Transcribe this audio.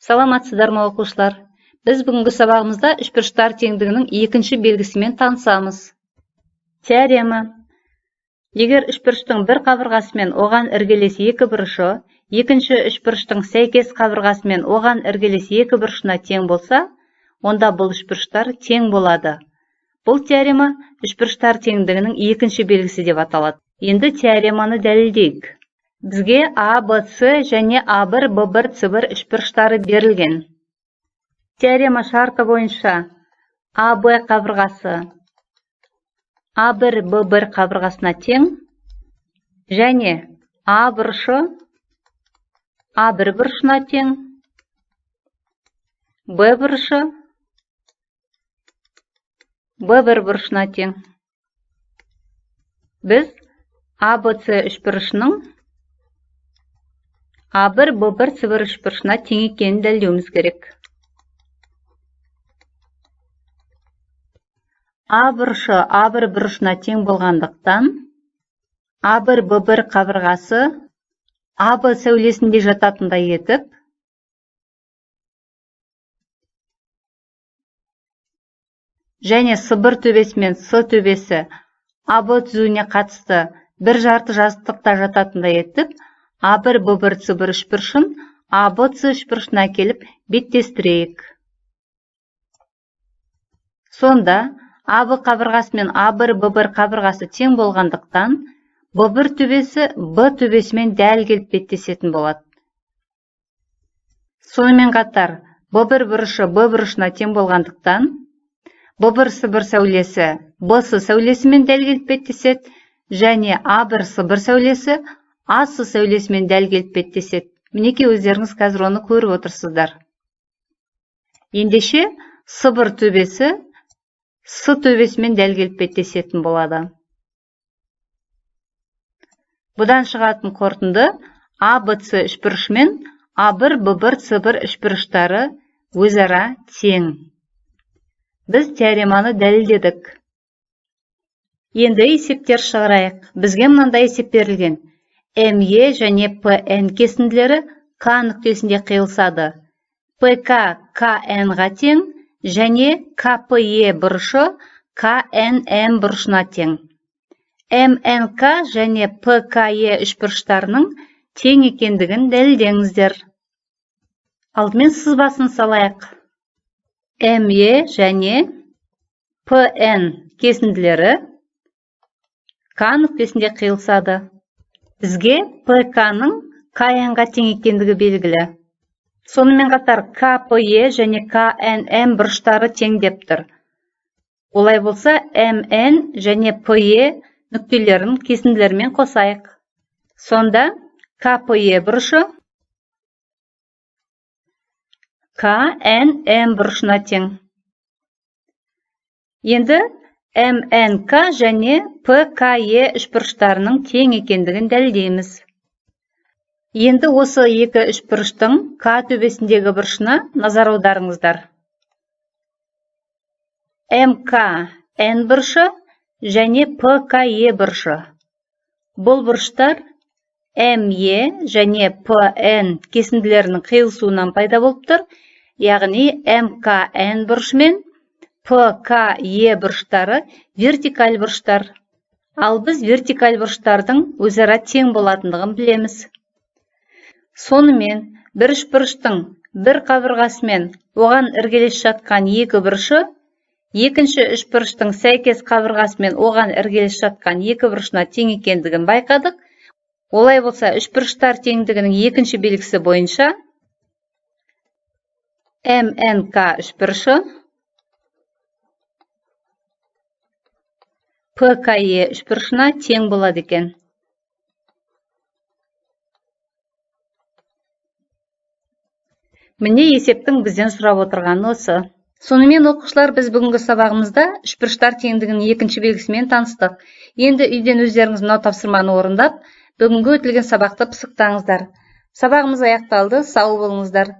Саламатсыздар ма, оқушылар? Біз бүгінгі сабағымызда үшбұрыштар теңдігінің екінші белгісімен танысамыз. Теорема. Егер үшбұрыштың бір қабырғасы мен оған іргелес екі бұрышы, екінші үшбұрыштың сәйкес қабырғасы мен оған іргелес екі бұрышына тең болса, онда бұл үшбұрыштар тең болады. Бұл теорема үшбұрыштар теңдігінің екінші белгісі деп аталады. Енді теореманы дәлелдейік. Бізге А, Б, С және А1, Б1, С1 үшбұрыштары берілген. Теорема шарты бойынша АБ қабырғасы А1, Б1 қабырғасына тең және А бұрышы А1 бұрышына тең, Б бұрышы Б1 бұрышына тең. Біз АБЦ үшбұрышының А1, Б1, С1 үшбұрышына тең екенін дәлелдеуіміз керек. А бұрышы А1 бұрышына тең болғандықтан, А1, Б1 қабырғасы АБ сәулесінде жататындай етіп, және С1 төбесі мен С төбесі АБ түзуіне қатысты бір жарты жазықтықта жататындай етіп, А1, Б1, С1 үшбұрышын АБЦ үшбұрышына әкеліп беттестірейік. Сонда АБ қабырғасы мен А1, Б1 қабырғасы тең болғандықтан, Б1 төбесі Б төбесімен дәл келіп беттесетін болады. Сонымен қатар Б1 бұрышы Б бұрышына тең болғандықтан, Б1 С1 сәулесі БС сәулесімен дәл келіп беттеседі және А1 С1 сәулесі АС сәулесімен дәл келіп беттеседі. Мінекей, өздеріңіз қазір оны көріп отырсыздар. Ендеше С1 төбесі С төбесімен дәл келіп беттесетін болады. Бұдан шығатын қорытынды АБЦ үшбұрышы мен А1, Б1, С1 үшбұрыштары өзара тең. Біз теореманы дәлелдедік. Енді есептер шығарайық. Бізге мынандай есеп берілген. МЕ және ПН кесінділері К нүктесінде қиылысады. ПК КН-ға тең және КПЕ бұрышы КНМ бұрышына тең. МНК және ПКЕ үшбұрыштарының тең екендігін дәлелдеңіздер. Алдымен сызбасын салайық. МЕ және ПН кесінділері К нүктесінде қиылысады. Бізге ПК-ның КН-ға тең екендігі белгілі. Сонымен қатар КПЕ және КНМ бұрыштары тең деп тұр. Олай болса, МН және ПЕ нүктелерін кесінділермен қосайық. Сонда КПЕ бұрышы КНМ бұрышына тең. Енді МНК және ПКЕ үшбұрыштарының тең екендігін дәлелдейміз. Енді осы екі үшбұрыштың К төбесіндегі бұрышына назар аударыңыздар. МКН бұрышы және ПКЕ бұрышы. Бұл бұрыштар МЕ және ПН кесінділерінің қиылысуынан пайда болып тұр, яғни МКН бұрышы мен ПКЕ бұрыштары вертикаль бұрыштар. Ал біз вертикаль бұрыштардың өзара тең болатындығын білеміз. Сонымен бір үшбұрыштың бір қабырғасы мен оған іргелес жатқан екі бұрышы екінші үшбұрыштың сәйкес қабырғасы мен оған іргелес жатқан екі бұрышына тең екендігін байқадық. Олай болса, үшбұрыштар теңдігінің екінші белгісі бойынша МНК үшбұрышы ПКЕ үшбұрышына тең болады екен. Міне, есептің бізден сұрап отырғаны осы. Сонымен, оқушылар, біз бүгінгі сабағымызда үшбұрыштар теңдігінің екінші белгісімен таныстық. Енді үйден өздеріңіз мынау тапсырманы орындап, бүгінгі өтілген сабақты пысықтаңыздар. Сабағымыз аяқталды. Сау болыңыздар.